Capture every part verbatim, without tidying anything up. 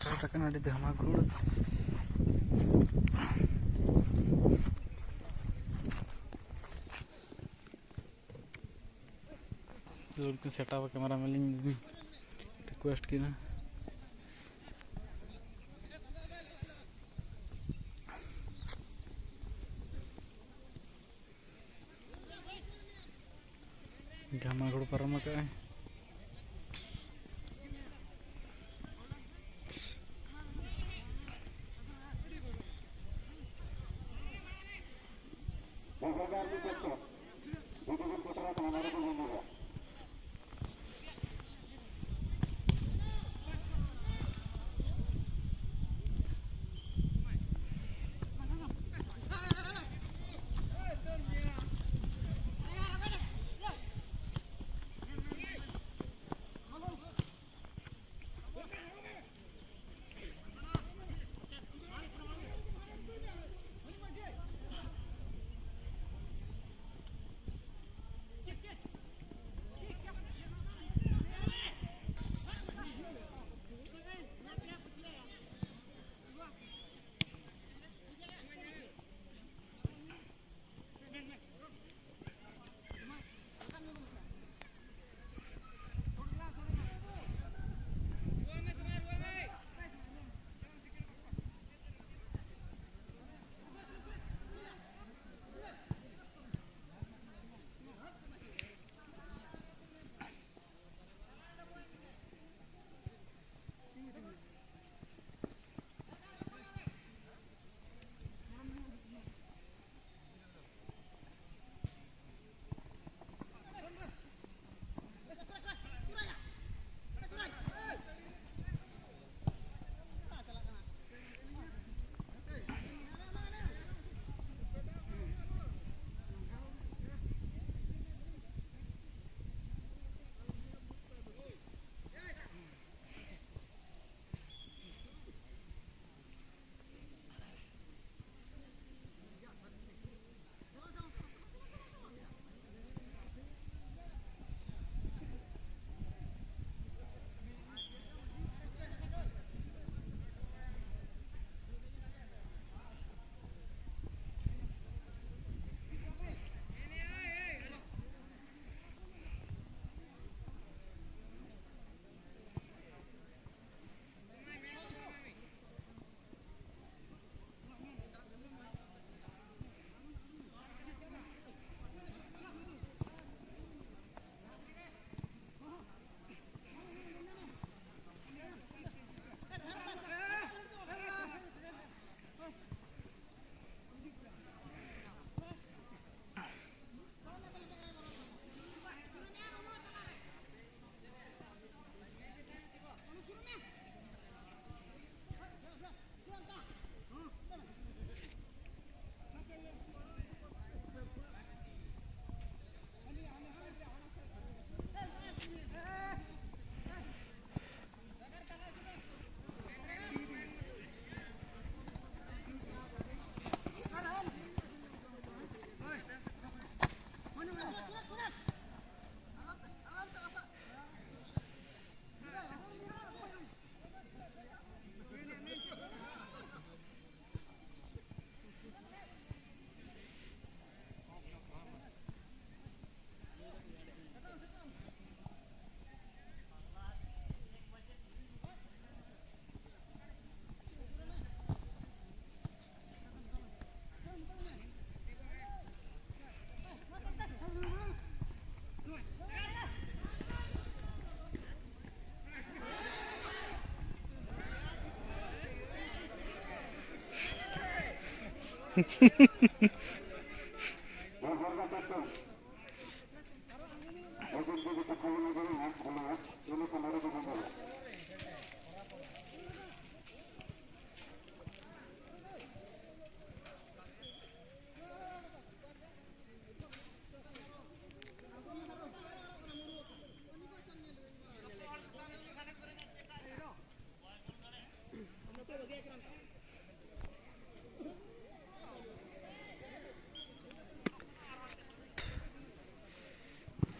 Start ᱟᱠᱟᱱᱟ ᱟᱹᱰᱤ ᱫᱷᱟᱢᱟᱠᱩᱲ᱾ ᱡᱚᱞᱫᱤ ᱥᱮᱴᱟᱯ ᱠᱮᱢᱮᱨᱟ ᱢᱮᱱ ᱞᱤᱧ ᱨᱤᱠᱩᱭᱮᱥᱴ ᱠᱤᱱᱟ᱾ ᱫᱷᱟᱢᱟᱠᱩᱲ ᱯᱟᱨᱚᱢ ᱟᱠᱟᱫᱼᱟᱭ᱾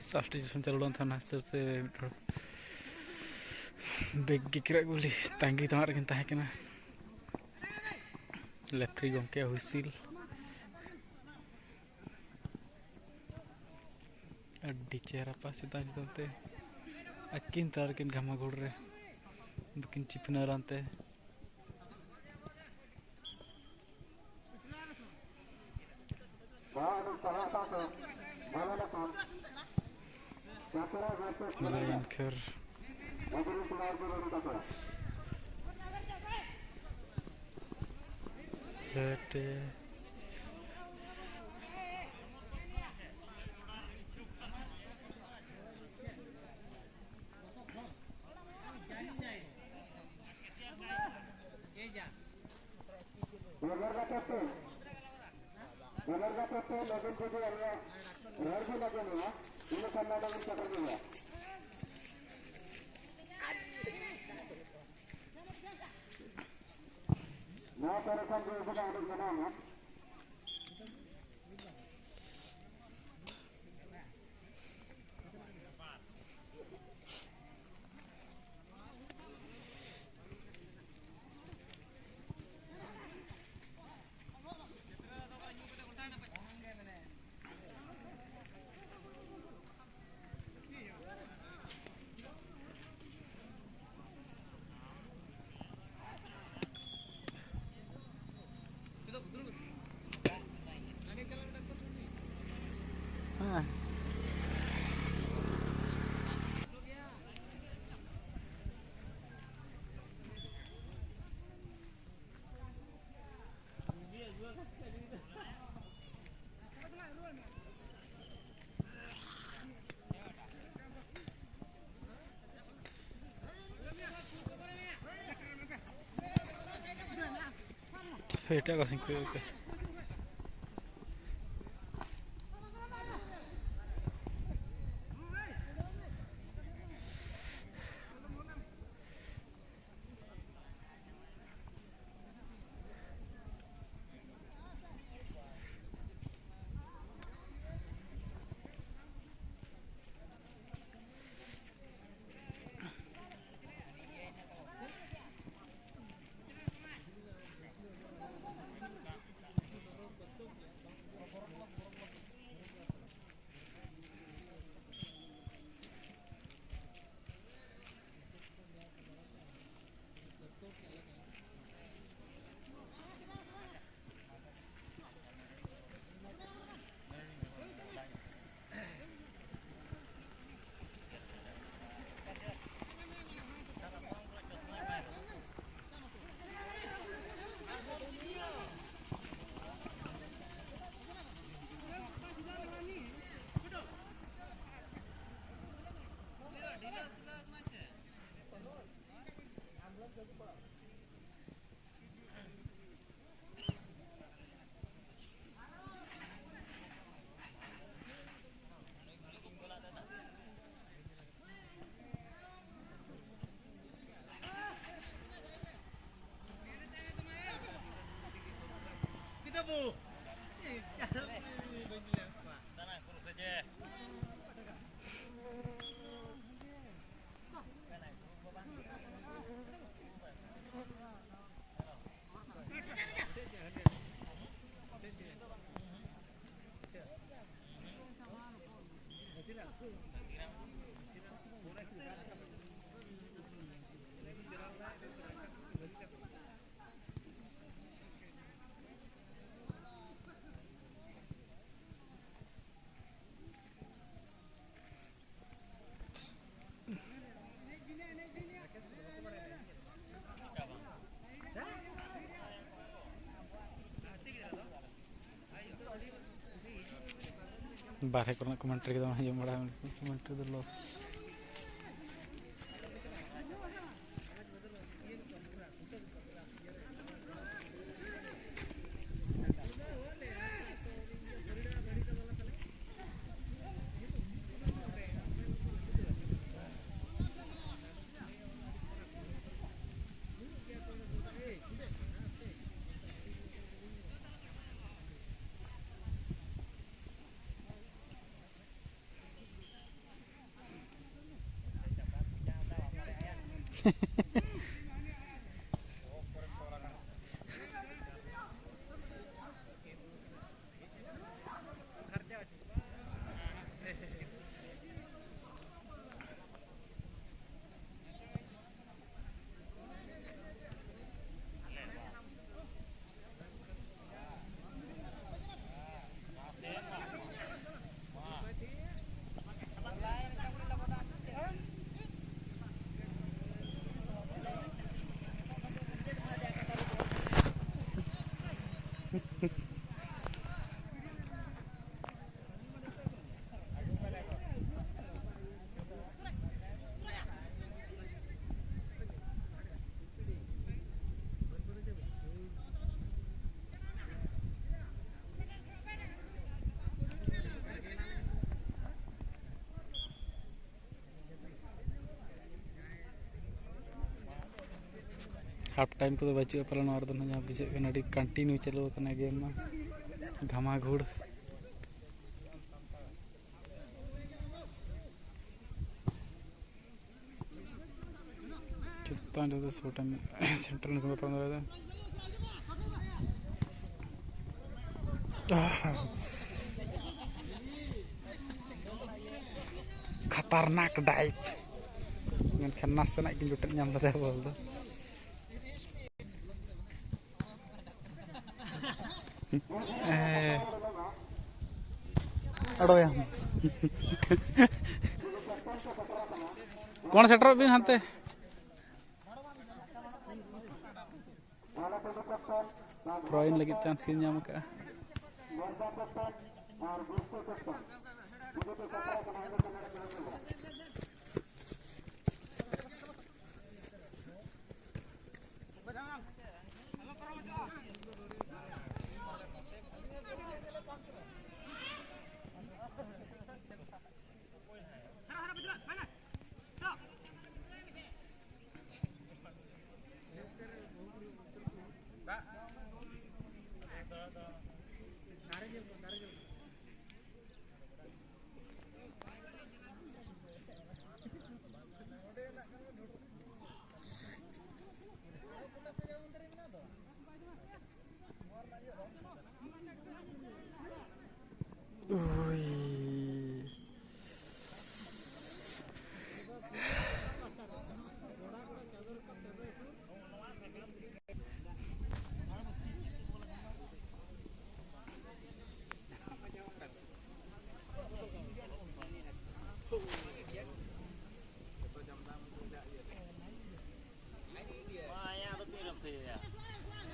ᱥᱟᱵᱥᱴᱤᱴᱤᱭᱩᱥᱚᱱ ᱪᱟᱹᱞᱩ ᱞᱮᱱ ᱛᱟᱦᱮᱱᱟ ᱦᱤᱥᱟᱹᱵ ᱛᱮ ᱢᱤᱫ ᱦᱚᱲ ᱵᱮᱜᱽ ᱜᱮ ᱠᱤᱨᱟᱜ ᱜᱩᱞᱤ ᱛᱟᱺᱜᱤ ᱛᱟᱲᱟᱜ ᱨᱮᱠᱤᱱ ᱛᱟᱦᱮᱸ ᱠᱟᱱᱟ᱾ ᱞᱮᱯᱷᱨᱤ ᱜᱚᱢᱠᱮᱭᱟᱜ ᱦᱩᱭᱥᱤᱞ᱾ ᱟᱹᱰᱤ ᱪᱮᱦᱨᱟ ᱯᱟᱥ ᱪᱮᱛᱟᱱ ᱪᱮᱛᱟᱱ ᱛᱮ ᱟᱹᱠᱤᱱ ᱛᱟᱞᱟ ᱨᱮᱠᱤᱱ ᱜᱷᱟᱢᱟ ᱜᱷᱩᱲ ᱨᱮ ᱵᱟᱹᱠᱤᱱ ᱪᱤᱯᱱᱟᱹ ᱨᱟᱱ ᱛᱮ᱾ ᱞᱟᱭᱤᱱ ᱠᱷᱟᱹᱨ᱾ ᱦᱮᱴᱮ᱾ ᱵᱟᱵᱮᱨ ᱜᱟᱛᱮ ᱯᱮ, ᱵᱟᱵᱮᱨ ᱜᱟᱛᱮ ᱯᱮ, ᱞᱟᱹᱜᱤᱫ ᱡᱩᱫᱤ ᱟᱞᱮᱭᱟᱜ ᱨᱚᱲ ᱵᱤᱱ ᱟᱸᱡᱚᱢᱮᱜᱼᱟ, ᱤᱱᱟᱹ ᱠᱷᱟᱱ ᱱᱚᱰᱮ ᱵᱤᱱ ᱥᱮᱴᱮᱨ ᱫᱟᱲᱮᱭᱟᱜᱼᱟ᱾ ᱱᱚᱣᱟ ᱠᱚᱨᱮ ᱠᱷᱚᱱ ᱜᱮ ᱩᱱᱠᱩ ᱫᱚ ᱩᱰᱩᱠ ᱜᱟᱱᱚᱜᱼᱟ᱾ ᱮᱴᱟᱜ ᱠᱚ ᱥᱮᱫ ᱠᱚᱭᱚᱜ ᱠᱟᱜ᱾ ᱵᱟᱨᱦᱮ ᱠᱚᱨᱮᱱᱟᱜ commentary ᱠᱚᱫᱚ ᱵᱟᱝ ᱟᱸᱡᱚᱢ ᱵᱟᱲᱟ ᱦᱩᱭ ᱞᱮᱱᱠᱷᱟᱱ, commentary ᱫᱚ loss᱾ ᱦᱟᱯ ᱴᱟᱭᱤᱢ ᱠᱚᱫᱚ ᱵᱟᱹᱪᱩᱜᱼᱟ ᱯᱟᱞᱮ ᱱᱚᱣᱟ ᱨᱮᱫᱚ ᱱᱟᱦᱟᱜ, ᱡᱟᱦᱟᱸ ᱵᱩᱡᱷᱟᱹᱜ ᱠᱟᱱᱟ ᱟᱹᱰᱤ ᱠᱚᱱᱴᱤᱱᱤᱭᱩ ᱪᱟᱹᱞᱩ ᱟᱠᱟᱱᱟ ᱜᱮᱢ ᱢᱟ᱾ ᱫᱷᱟᱢᱟᱜᱷᱩᱲ᱾ ᱪᱮᱛᱟᱱ ᱨᱮᱫᱚ ᱥᱩᱴ ᱮᱢ ᱥᱮᱱᱴᱟᱨ ᱨᱮᱱᱟᱜ ᱵᱮᱯᱟᱨ ᱫᱚ᱾ ᱠᱷᱟᱛᱟᱨᱱᱟᱠ ᱰᱟᱭᱤᱵᱷ᱾ ᱢᱮᱱᱠᱷᱟᱱ ᱱᱟᱥᱮᱱᱟᱜ ᱠᱤᱱ ᱡᱚᱴᱮᱫ ᱧᱟᱢ ᱞᱮᱫᱟ ᱵᱚᱞ ᱫᱚ᱾ ᱦᱮᱸ᱾ ᱟᱲᱚᱭᱟᱢ᱾ ᱠᱚᱬ ᱥᱮᱴᱮᱨᱚᱜ ᱵᱤᱱ ᱦᱟᱱᱛᱮ᱾ ᱛᱷᱨᱳ ᱤᱱ ᱞᱟᱹᱜᱤᱫ ᱪᱟᱱᱥ ᱠᱤᱱ ᱧᱟᱢ ᱟᱠᱟᱫᱼᱟ᱾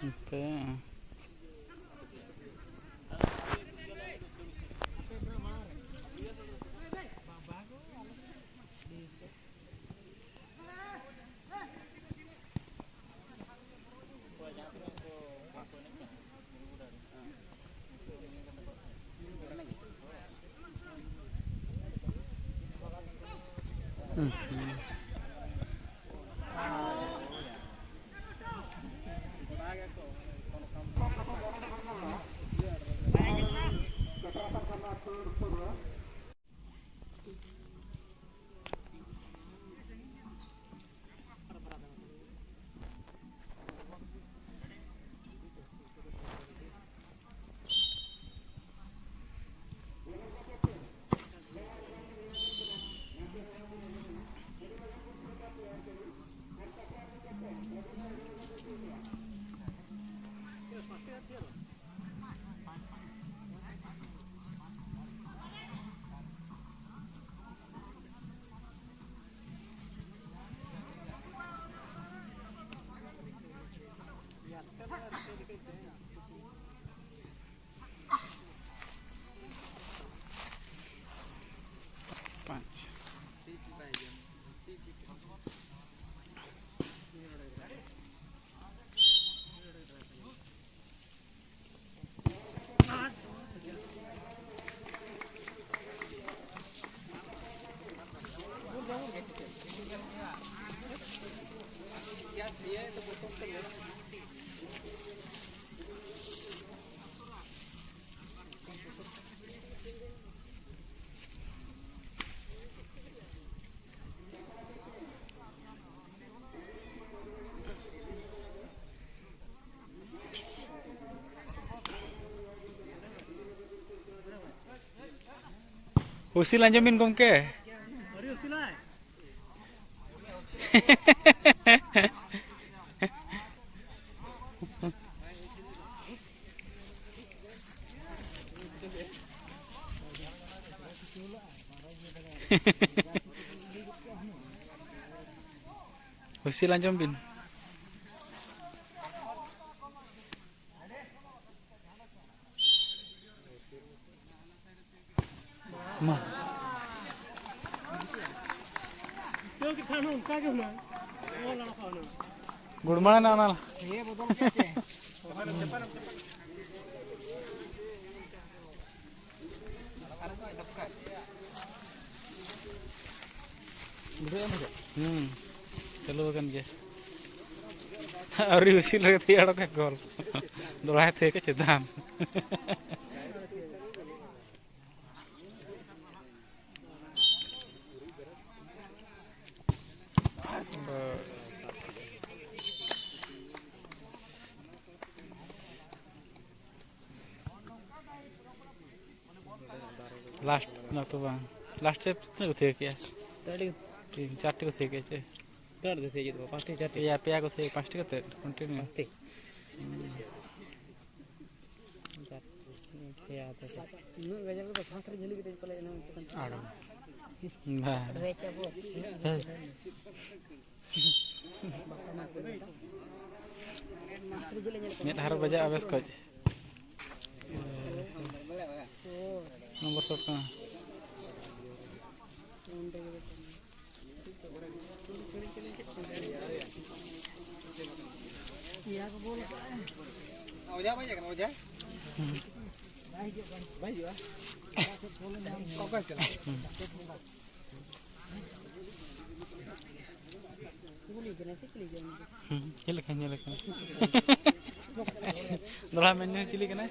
ᱱᱚᱛᱮ᱾ ᱦᱩᱸ, ᱦᱩᱸ᱾ ᱯᱟᱸᱪ᱾ ᱦᱩᱥᱤᱞ ᱟᱸᱡᱚᱢ ᱵᱤᱱ ᱜᱚᱢᱠᱮ᱾ ᱦᱩᱥᱤᱞ ᱟᱸᱡᱚᱢ ᱵᱤᱱ᱾ ᱜᱩᱲᱢᱟᱲᱟᱱᱟ ᱚᱱᱟ᱾ ᱦᱩᱸ, ᱪᱟᱹᱞᱩ ᱟᱠᱟᱱ ᱜᱮᱭᱟ᱾ ᱟᱹᱣᱨᱤ ᱩᱥᱤᱞ ᱨᱮᱜᱮ ᱛᱤ ᱟᱲᱚ ᱠᱮᱫ ᱜᱚᱞ᱾ ᱫᱚᱦᱲᱟᱭ ᱛᱷᱤᱭᱟᱹ ᱠᱮᱫ ᱪᱮᱛᱟᱱ᱾ ᱞᱟᱥᱴ ᱱᱟ ᱛᱚ ᱵᱟᱝ, ᱞᱟᱥᱴ ᱥᱮ ᱛᱤᱱᱟᱹᱜ ᱠᱚ ᱛᱷᱤᱭᱟᱹ ᱠᱮᱜᱼᱟ? ᱛᱤᱱ ᱪᱟᱨᱴᱤ ᱠᱚ ᱛᱷᱤᱭᱟᱹ ᱠᱮᱜᱼᱟ ᱥᱮ? ᱪᱟᱨ ᱫᱚ ᱛᱷᱤᱭᱟᱹ ᱠᱮᱫ ᱠᱚᱣᱟ, ᱯᱟᱸᱪᱴᱤ, ᱪᱟᱨᱴᱤ᱾ ᱯᱮᱭᱟ, ᱯᱮᱭᱟ ᱠᱚ ᱛᱷᱤᱭᱟᱹ, ᱯᱟᱸᱪᱴᱤ ᱠᱟᱛᱮ ᱠᱚᱱᱴᱤᱱᱤᱭᱩ᱾ ᱯᱟᱸᱪᱴᱤ᱾ ᱦᱩᱸ᱾ ᱪᱟᱨ, ᱯᱮᱭᱟ ᱠᱟᱛᱮ᱾ ᱩᱱᱟᱹᱜ ᱜᱟᱡᱟᱲ ᱨᱮᱫᱚ ᱯᱷᱟᱸᱠ ᱨᱮ ᱡᱷᱟᱹᱞᱤ ᱠᱟᱛᱮ ᱯᱟᱞᱮ ᱮᱱᱟᱝ ᱪᱮᱛᱟᱱ ᱟᱲᱟᱝ᱾ ᱵᱟᱝ᱾ ᱨᱮᱪ ᱟᱵᱚ᱾ ᱢᱮᱫᱦᱟ ᱨᱮ ᱵᱟᱡᱟᱜᱼᱟ ᱵᱮᱥ ᱠᱚᱡ᱾ ᱱᱚᱢᱵᱚᱨ ᱥᱚᱴ ᱠᱟᱱᱟ᱾ ᱚᱡᱷᱟ ᱵᱟᱭ ᱦᱮᱡ ᱟᱠᱟᱱᱟ, ᱚᱡᱷᱟ? ᱦᱩᱸ᱾ ᱵᱟᱭ ᱦᱤᱡᱩᱜᱼᱟ᱾ ᱚᱠᱟ ᱥᱮᱫ ᱪᱟᱞᱟᱜ? ᱦᱩᱸ᱾ ᱦᱩᱸ, ᱪᱮᱫ ᱞᱮᱠᱟ ᱧᱮᱞ ᱠᱟᱱᱟ? ᱫᱚᱦᱲᱟ ᱢᱮᱱ ᱧᱚᱜ ᱪᱤᱞᱤ ᱠᱟᱱᱟᱭ?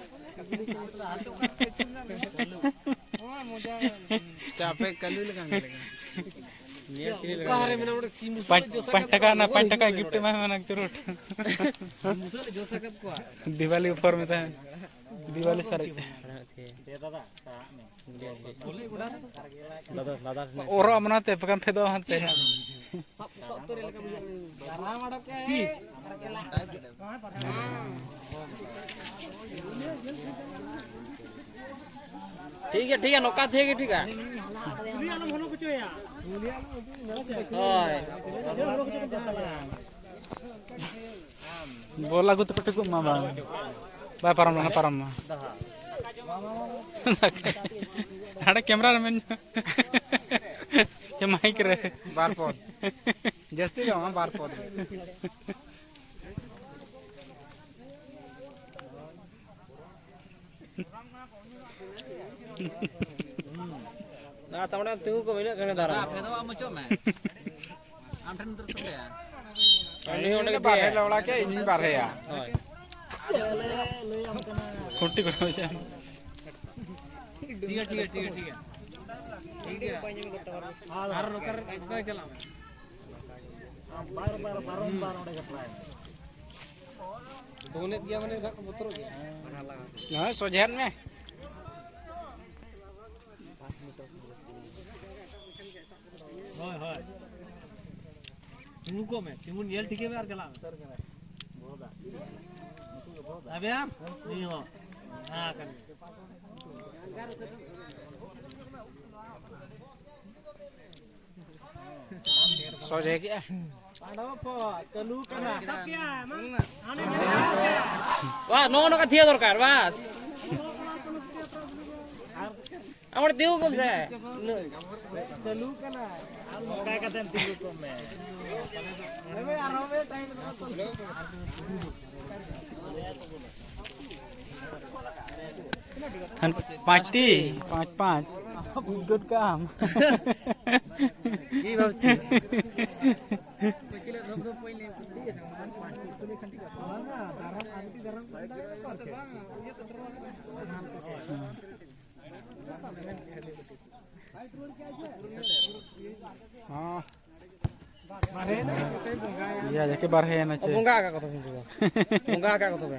ᱪᱟ ᱯᱮ ᱠᱟᱹᱞᱩ ᱞᱮᱠᱟ ᱧᱮᱞ ᱠᱟᱱᱟ᱾ ᱧᱮᱞ ᱪᱤᱞᱤ ᱞᱮᱠᱟ ᱚᱠᱟ ᱨᱮ ᱧᱮᱞ ᱢᱮᱱᱟᱜ ᱠᱟᱱᱟ? ᱚᱸᱰᱮ ᱥᱤᱢ ᱵᱩᱥᱟᱹᱜ ᱯᱟᱸᱪ, ᱞᱮ ᱡᱚᱥ ᱯᱟᱸᱪ ᱟᱠᱟᱫ ᱴᱟᱠᱟ ᱠᱚᱣᱟ, ᱨᱮᱱᱟᱜ ᱯᱟᱸᱪ ᱚᱠᱚᱭ ᱴᱟᱠᱟ ᱦᱤᱡᱩᱜ ᱜᱤᱯᱷᱴ ᱠᱟᱱᱟ? ᱮᱢᱟᱭ ᱢᱮ ᱱᱟᱝ ᱪᱩᱨᱩᱴ᱾ ᱥᱤᱢ ᱵᱩᱥᱟᱹᱜ ᱞᱮ ᱡᱚᱥ ᱟᱠᱟᱫ ᱠᱚᱣᱟ᱾ ᱫᱤᱣᱟᱞᱤ ᱚᱯᱷᱟᱨ ᱢᱮᱛᱟᱭ᱾ ᱫᱤᱣᱟᱞᱤ ᱥᱟᱨᱮᱡ᱾ ᱫᱟᱫᱟ, ᱫᱟᱫᱟ, ᱚᱨᱚᱜ ᱟᱢ ᱚᱱᱟᱛᱮ ᱵᱟᱠᱷᱟᱱ ᱯᱷᱮᱫᱚᱜ ᱦᱟᱱᱛᱮ᱾ ᱥᱟᱵ, ᱥᱟᱵ ᱩᱛᱟᱹᱨ ᱞᱮᱠᱟ ᱵᱩᱡᱷᱟᱹᱜ ᱠᱟᱱᱟ᱾ ᱴᱷᱤᱠ ᱜᱮᱭᱟ, ᱴᱷᱤᱠ ᱜᱮᱭᱟ, ᱱᱚᱝᱠᱟ ᱛᱟᱦᱮᱸ ᱜᱮ ᱴᱷᱤᱠᱟ᱾ ᱦᱳᱭ᱾ ᱵᱚᱞ ᱟᱹᱜᱩ ᱛᱟᱯᱮ ᱴᱩᱠᱩᱡ ᱢᱟ ᱵᱟᱝ᱾ ᱵᱟᱭ ᱯᱟᱨᱚᱢ ᱞᱮᱱᱟ, ᱯᱟᱨᱚᱢ ᱢᱟ᱾ ᱦᱟᱸᱰᱮ ᱠᱮᱢᱨᱟ ᱨᱮ ᱢᱮᱱ᱾ ᱢᱟᱭᱤᱠ ᱨᱮ᱾ ᱵᱟᱨ ᱯᱚᱫ᱾ ᱡᱟᱹᱥᱛᱤ ᱫᱚ ᱵᱟᱝ, ᱵᱟᱨ ᱯᱚᱫ᱾ ᱱᱚᱣᱟ ᱥᱟᱢᱱᱮ ᱛᱤᱸᱜᱩ ᱠᱚ ᱤᱱᱟᱹᱜ ᱜᱷᱟᱹᱲᱤ ᱫᱷᱟᱨᱟ᱾ ᱟᱯᱮ ᱫᱚ ᱵᱟᱢ ᱢᱩᱪᱟᱹᱫ ᱢᱮ᱾ ᱟᱢ ᱴᱷᱮᱱ ᱩᱛᱟᱹᱨ ᱥᱟᱰᱮᱭᱟ᱾ ᱩᱱᱤ ᱦᱚᱸ ᱚᱸᱰᱮ ᱜᱮ ᱵᱟᱨᱦᱮ ᱫᱮᱭᱟ᱾ ᱞᱮ ᱚᱲᱟᱜ ᱠᱮᱫ, ᱤᱧ ᱵᱟᱨᱦᱮᱭᱟ᱾ ᱦᱳᱭ᱾ ᱠᱷᱩᱱᱴᱤ ᱠᱚ ᱴᱷᱤᱠ ᱜᱮᱭᱟ, ᱴᱷᱤᱠ ᱜᱮᱭᱟ, ᱴᱷᱤᱠ ᱜᱮᱭᱟ, ᱴᱷᱤᱠ ᱜᱮᱭᱟ᱾ ᱴᱷᱤᱠ ᱜᱮᱭᱟ᱾ ᱟᱨ ᱱᱚᱝᱠᱟ ᱨᱮ ᱚᱱᱠᱟ ᱜᱮ ᱪᱟᱞᱟᱜ ᱢᱮ᱾ ᱵᱟᱨ ᱵᱟᱨ ᱵᱟᱨᱚᱢᱵᱟᱨ ᱚᱸᱰᱮ ᱜᱮ ᱴᱨᱟᱭ᱾ ᱫᱚᱱᱮᱫ ᱜᱮᱭᱟ ᱢᱟᱱᱮ ᱱᱟᱜ ᱠᱚ ᱵᱚᱛᱚᱨᱚᱜ ᱜᱮᱭᱟ᱾ ᱱᱚᱜᱼᱚᱭ ᱥᱚᱡᱷᱮᱱ ᱢᱮ᱾ ᱦᱳᱭ, ᱦᱳᱭ᱾ ᱛᱤᱸᱜᱩ ᱠᱚᱜ ᱢᱮ, ᱛᱤᱸᱜᱩ ᱧᱮᱞ ᱴᱷᱤᱠᱮ ᱢᱮ ᱟᱨ ᱪᱟᱞᱟᱜ ᱢᱮ᱾ ᱟᱵᱮᱱ? ᱱᱩᱭ ᱦᱚᱸ᱾ ᱦᱮᱸ, ᱠᱟᱱ ᱜᱮᱭᱟ᱾ ᱥᱚᱡᱷᱮ ᱠᱮᱜᱼᱟ᱾ ᱵᱟᱝ, ᱱᱚᱜᱼᱚ ᱱᱚᱝᱠᱟ ᱛᱷᱤᱭᱟᱹ ᱫᱚᱨᱠᱟᱨ, ᱵᱟᱥ᱾ ᱟᱢ ᱚᱸᱰᱮ ᱛᱤᱸᱜᱩ ᱠᱚᱜ ᱢᱮᱥᱮ᱾ ᱪᱟᱹᱞᱩ ᱠᱟᱱᱟ᱾ ᱟᱢ ᱱᱚᱝᱠᱟ ᱠᱟᱛᱮᱢ ᱛᱤᱸᱜᱩ ᱠᱚᱜ ᱢᱮ᱾ ᱦᱟᱱ-, ᱯᱟᱸᱪᱴᱤ, ᱯᱟᱸᱪ, ᱯᱟᱸᱪ᱾ ᱩᱫ ᱜᱚᱫ ᱠᱟᱜ ᱟᱢ᱾ ᱤᱧ ᱵᱷᱟᱵᱪᱤ᱾ ᱦᱚᱸ᱾ ᱤᱭᱟᱹ, ᱡᱟᱠᱮ ᱵᱟᱨᱦᱮ ᱮᱱᱟ ᱪᱮ? ᱵᱚᱸᱜᱟ ᱟᱠᱟ ᱠᱚ ᱛᱚᱵᱮ ᱩᱱᱠᱩ ᱫᱚ᱾ ᱵᱚᱸᱜᱟ ᱟᱠᱟ ᱠᱚ ᱛᱚᱵᱮ᱾